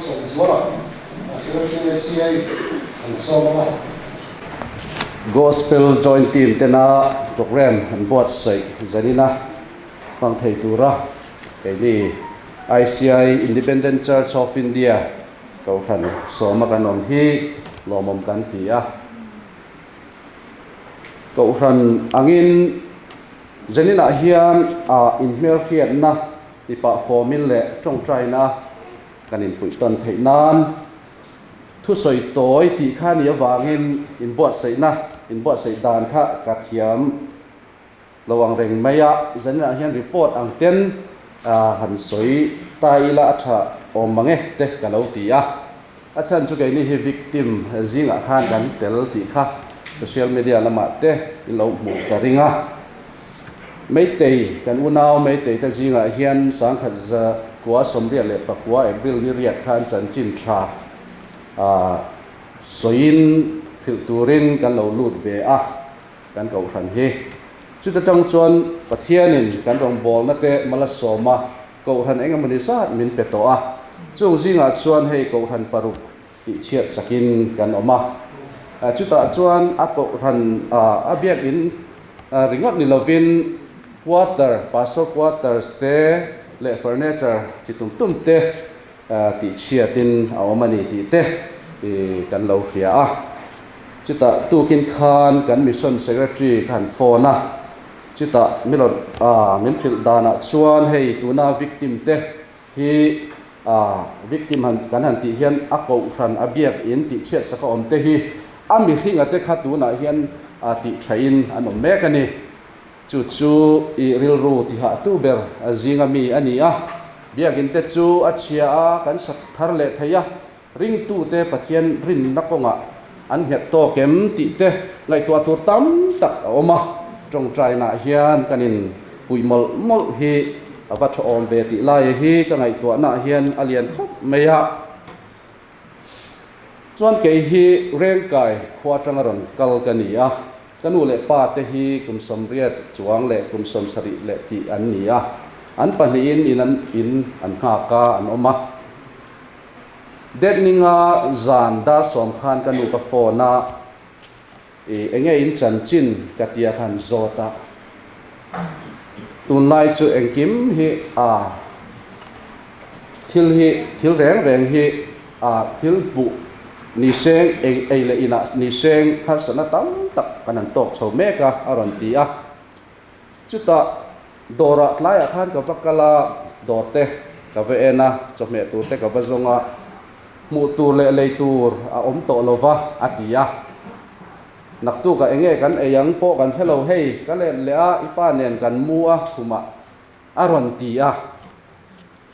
Malsawmzuala, Secretary ACA an sawm ang a. Gospel Joint Team tena programme an buatsaih zanina hmang thei tura keini ICI Independent Church of India Kohhran sawma kan awm hi lawmawm kan ti a. Kohhran angin zaninah hian a inhmelhriatna ti pah fawmin leh tawngtaina kan inpuih tawn theih nan thusawi tawi tih kha ni avangin inbuatsaihna inbuatsaih dan kha ka thiam lo ang reng mai a, zaninah hian report ang ten han sawi ta ila a tha awm mang e te ka lo ti a, a chhan chu keini hi victim zingah khan kan tel tih kha social media lamah te in lo hmuh ka ring a. Meitei, kan unau Meitei te zingah hian sangkhat za kua 89 April ni riat khan chanchin tha sawiin hrilh turin kan lo lut ve a, kan kohhran hi. Chuta tang chuan Pathianin kan rawngbawlna te mal a sawm a, kohhran eng emawni zat min pe tawh a. Chung zingah chuan hei kohhran paruk tihchhiat sakin kan awm a. Chutah chuan a kohhran a biakin ringawt ni lovin quarter, pastor quarters te leh furniture chi tum tum te tihchhiatin a awm a ni tih te kan lo hria a. Chutah tukin khan kan mission secretary ka han phone a, chutah mi rawn min hrilh danah chuan hei tuna victim te Hi a victim han kan han tih hian a kohhran a biak in tih chhiat sak a awm te hi a mihring a te kha tunah hian a tih tha in an awm mek a ni. Chu chu i rilru ti hah tu ber zinga mi a ni a. Biak in te chu a chhia a kan sak thar leh thei a, ringtu te Pathian rinna kawngah an nghet tawk em tih te ngaihtuah tur tam tak a awm a, tawngtainah hian kan in puih mawlh mawlh hi a va tha awm ve tih lai hi ka ngaihtuahnaah hian a lian khawp mai a. Chuan kei hi Rengkai khua atanga rawn kal ka ni a, ka nu leh pa te hi kum 80 chuang leh kum 70 leh tih an ni a, an pahnihin in an in an nghak a an awm a. Detninga zan dar 10 khan ka nu ka phone a, i enge in chanchin ka tia khan zawt a, tunlai chu engkim hi a thil hi thil reng reng hi a thil hmuh ni seng eng ei leh inah ni seng harsatna tam tak kan han tawk chho mek a a rawn ti a. Chutah dawrah tlaiah khan ka va kal a, dawr te ka va en a, chawhmeh tur te ka va zawng a, hmuh tur leh lei tur a awm tawh lo va, a ti a. Naktukah eng nge kan ei ang pawh kan hre lo, hei ka let leh a, i pa nen kan mu a khumah a rawn ti a.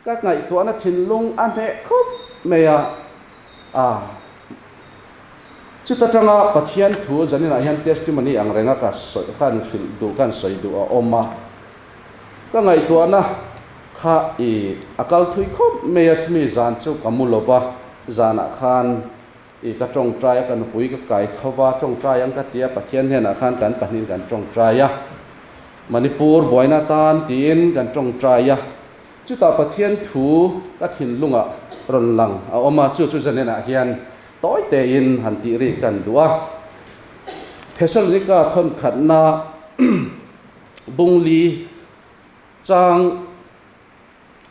Ka ngaihtuahna thinlung a hneh khawp mai a, a chuta tanga Pathian thu zaninah hian testimony ang renga ka sawi khan hrilh duh khan sawi duh a awm a, ka ngaihtuahna kha i a kal thui khawp mai a, chumi zan chu ka mu lo va, zanah khan i ka tawngtai a, ka nupui ka kai tho va, tawngtai ang ka ti a, Pathian hnenah khan kan pahnihin kan tawngtai a, Manipur buaina tan tiin kan tawngtai a. Chutah Pathian thu ka thinlungah rawn lang a awm a, chu chu zanenah hian tawi tein han tih rik kan duh a. Thesalonika thawnkhatna bungli chang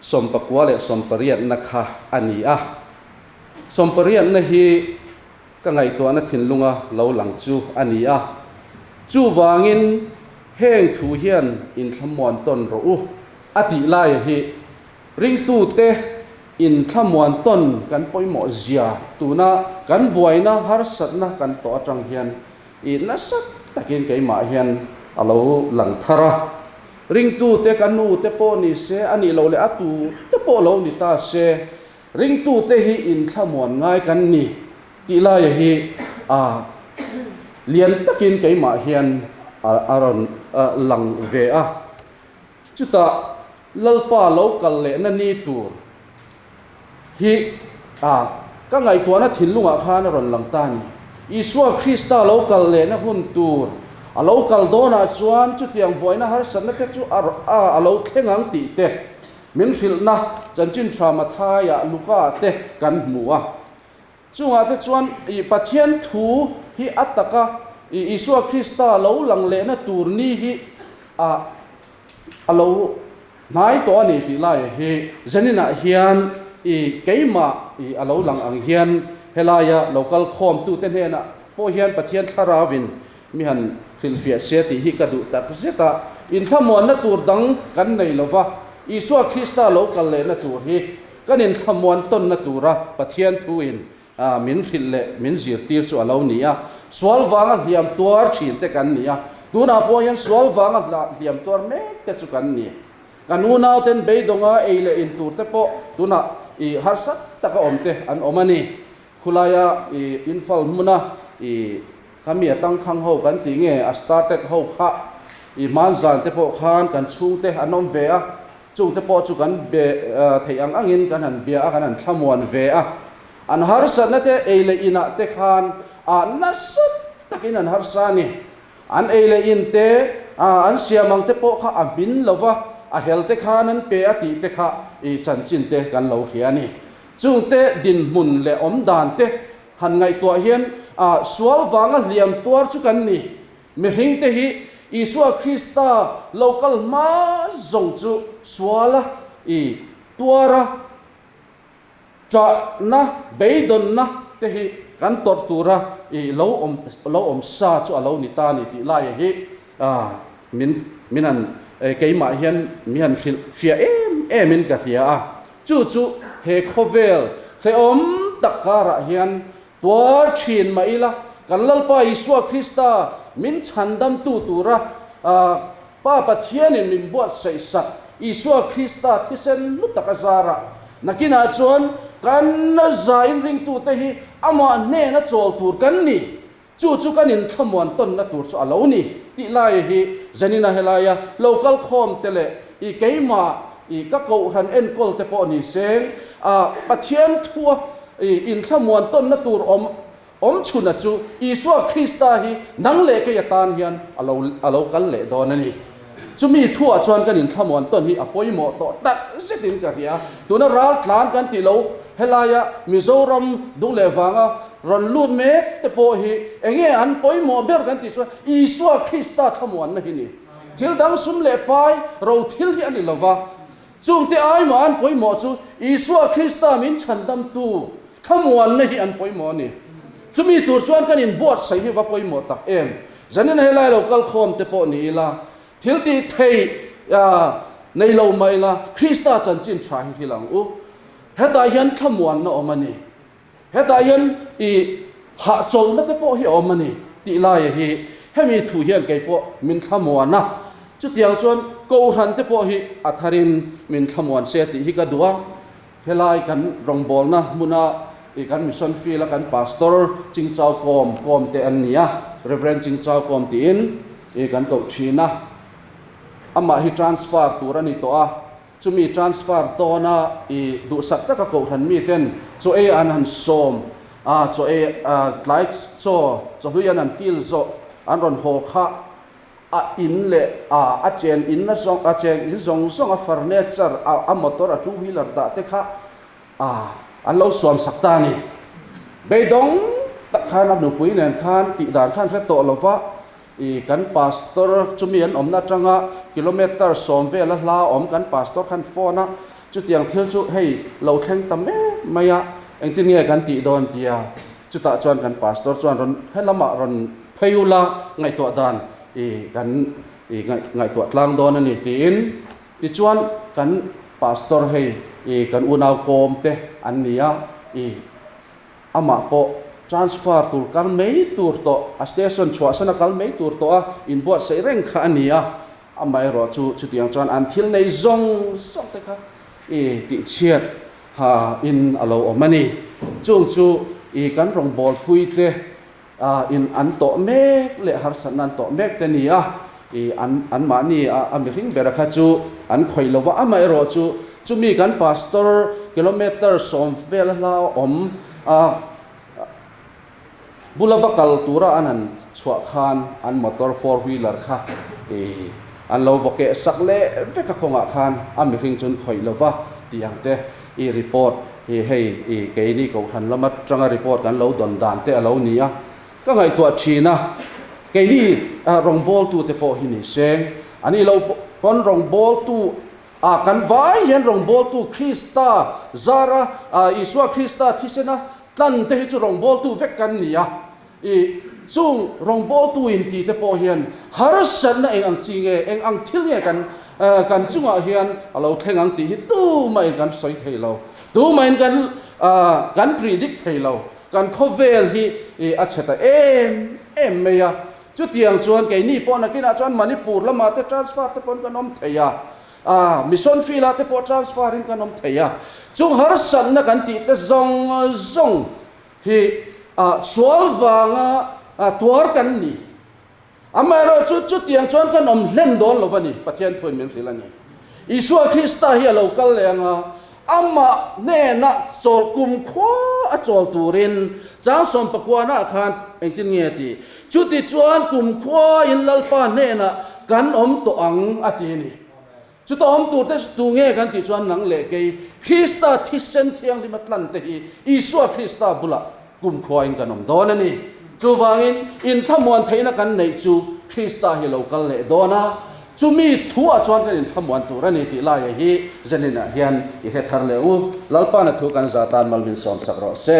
19 leh 18na kha a ni a. 18na hi ka ngaihtuahna thinlunga lo lang chu a ni a. Chuvangin heng thu hian inthlamuan tawn rawh u. A tih laia hi ringtute inthlamuan tawn kan pawimawh zia tuna kan buaina harsatna kan tawh atang hian i nasa takin keimah hian a lo lang thar a. Ringtute ka nu te pawh ni se, a nih loh leh a tu te pawh lo ni ta se, ringtute hi inthlamuan ngai kan ni tih laia hi a lian takin keimah hian a rawn lang ve a. Chutah Lalpa lo kal lehna ni tur hi a ka ngaihtuahna thinlungah khan a rawn lang ta a ni. Isua Krista lo kal lehna hun tur a lo kal dawnah chuan chutiang buaina harsatna te chu a a lo thleng ang tih te. Min hrilhna Chanchin Tha Mathaia Luka te kan hmu a. Chungah te chuan i Pathian thu hi a taka i Isua Krista lo lang lehna tur ni hi a a lo hnai tawh a ni tih laia hi Zaninah hian i keimah i a lo lang ang hian helaia lo kal khawmtute hnenah pawh hian Pathian Thlarauin mi han hrilhfiah se tih hi ka duh tak zet a, inthlamuanna tur dang kan nei lo va, Isua Krista lo kal lehna tur hi kan inthlamuan tawnna tura Pathian thuin min hrilh leh min zirtir chu a lo ni a, sual vanga hliam tuar thin te kan ni a, tunah pawh hian sual vanga hliam tuar mek te chu kan ni. Kan unauten beidawnga ei leh in tur te pawh tunah i harsa taka awm te an awm a ni. Khulaia i infal hmuna i khami a tangkhang ho kan tih nge a started ho kha i hmanzan te pawh khan kan chhungte an awm ve a, chungte pawh chu kan be theih ang angin kan han bia a, kan han thlamuan ve a. An harsatna te ei leh inah te khan ah nasa takin an harsa a ni. An ei leh in te an siam ang te pawh kha a hmin lo va, a hel te khan an pe a tih te kha i chanchin te kan lo hria a ni. Chungte dinhmun leh awm dan te han ngaihtuah hian sual vanga hliam tuar chu kan ni. Mihringte hi Isua Krista lo kal hma zawng chu suala i tuara ṭahna, beidawnna te hi kan tawrh tura i lo awm lo awm sa chu a lo ni ta a ni tih laia hi min min han keimah hian mi han hrilh fiah em em in ka hria a. Chu chu he khawvel hrehawm tak karah hian tuar thin mah ila, kan Lalpa Isua Krista min chhandamtu tura Pa Pathianin min buatsaih sak Isua Krista thisen hlu tak a zarah nakinah chuan kan za inringtute hi amah hnena chawl tur kan ni. Chu chu kan inthlamuan tawnna tur chu a lo ni tih lai hi Zanina helaia lo kal khawm te leh i keimah i ka kohhran enkawl te pawh ni seng a Pathian thua i inthlamuan tawnna tur awm awm chhuna chu Isua Krista hi nang leh kei atan hian a lo a lo kal leh dawn a ni. Chumi thuah chuan kan inthlamuan tawn hi a pawimawh tawh tak zetin ka hria. Tuna ral tlan kan tih lo, helaia Mizoram dung leh vanga rawn lut mek te pawh hi enge an pawimawh ber kan tih chuan Isua Krista thlamuanna hi ni. Thil dang sum leh pai ro thil hi a ni lo va, chungte aimah an pawimawh chu Isua Krista min chhandamtu thlamuanna hi an pawimawh a ni. Chumi tur chuan kan inbuatsaih hi va pawimawh tak em. Zanin helai lo kal khawm te pawh ni ila, thil tih theih nei lo mah ila, Krista chanchin tha hi hrilh ang u. Hetah hian thlamuanna awm a ni. Hetah hian i hahchawlhna te pawh hi a awm a ni tih laia hi hemi thu hian kei pawh min thlamuan a. Chutiang chuan Kohhran te pawh hi a tharin min thlamuan se tih hi ka duh a. Helai kan rawngbawlna hmuna i kan mission field a kan pastor Chingchau Kawm Kawm te an ni a, Rev. Chingchau Kawm tiin i kan koh thin a. Amah hi transfer tur a ni tawh a, chumi transfer tawna i duhsak taka kohhran miten chaw ei an han sawm a, chaw ei tlai chaw chawhlui an han kil zawh an rawn haw kha A in leh a a chen in na zawng a chen in zawng zawng a furniture a a motor a two wheeler dah te kha a an lo suam sak ta a ni. Beidawng tak khan a nupui nen khan tih dan khan hre tawh lo va, i kan pastor chumi an awmna atanga kilometer 10 vel a hla awm kan pastor khan phone a, chutiang thil chu hei lo thleng ta mek mai a, engtin nge kan tih dawn tia chutah chuan kan pastor chuan rawn helamah rawn Phei ula ngaihtuah dan i kan i ngaihtuah tlang dawn a ni tiin tichuan kan pastor hei i kan unau kawm te an ni a, i amah pawh transfer tur kal mai tur tawh a station chhuahsan a kal mai tur tawh a inbuatsaih reng kha a ni a, amaherawh chu chutiang chuan an thil nei zawng zawng te kha i tihchhiat ha in a lo awm a ni. Chung chu i kan rawngbawlpui te A in an tawh mek leh harsatna an tawh mek te ni a, i an anmahni a a mihring bera kha chu an khawih lo va, amaherawh chu chumi kan pastor kilometer 10 vel a hla awm a bula va kal tura an han chhuah khan an motor four wheeler kha i. An lo vaw keh sak leh vek a kawngah khan a mihring chu an khawih lo va tih ang te i report hi hei i keini kohhran lam atanga report kan lo dawn dan te a lo ni a. Ka ngaihtuah thin a, keini rawngbawltute pawh hi ni seng a nih loh pawn rawngbawltu ah kan vai hian rawngbawltu Krista zara Isua Krista thisena tlan te hi chu rawngbawltu vek kan ni a. I chung rawngbawltu in ti te pawh hian harsatna eng ang chi nge, eng ang thil nge kan kan chungah hian a lo thleng ang tih hi tumahin kan sawi thei lo, tumahin kan kan predict thei lo. Kan khawvel hi a chhe ta em em mai a, chutiang chuan keini pawh nakinah chuan Manipur lamah te transfer te pawhin kan awm thei a, Mission field ah te pawh transfer in kan awm thei a, chung harsatna kan tih te zawng zawng hi sual vanga tuar kan ni. Amaherawhchu chutiang chuan kan awm hlen dawn lo va ni, Pathian thuin min hrilh a ni. Isua Krista hi a lo kal leh ang a, amah hnenah chawl kumkhua a chawl turin chang sawmpakuanah khan engtin nge a ti? Chutichuan kumkhuain Lalpa hnenah kan awm tawh ang a ti a ni. Chuta awm turte chu tu nge kan tih chuan nang leh kei Krista thisen thianghlim a tlan te hi Isua Krista bulah kumkhuain kan awm dawn a ni. Chuvangin inthlamuan theihna kan neih chu Krista hi lo kal leh dawn a, chumi thuah chuan kan inthlamuan tur a ni tih laia hi Zeninah hian i hre thar leh u. Lalpana thu kan za tan mal min sawmsak rawh se.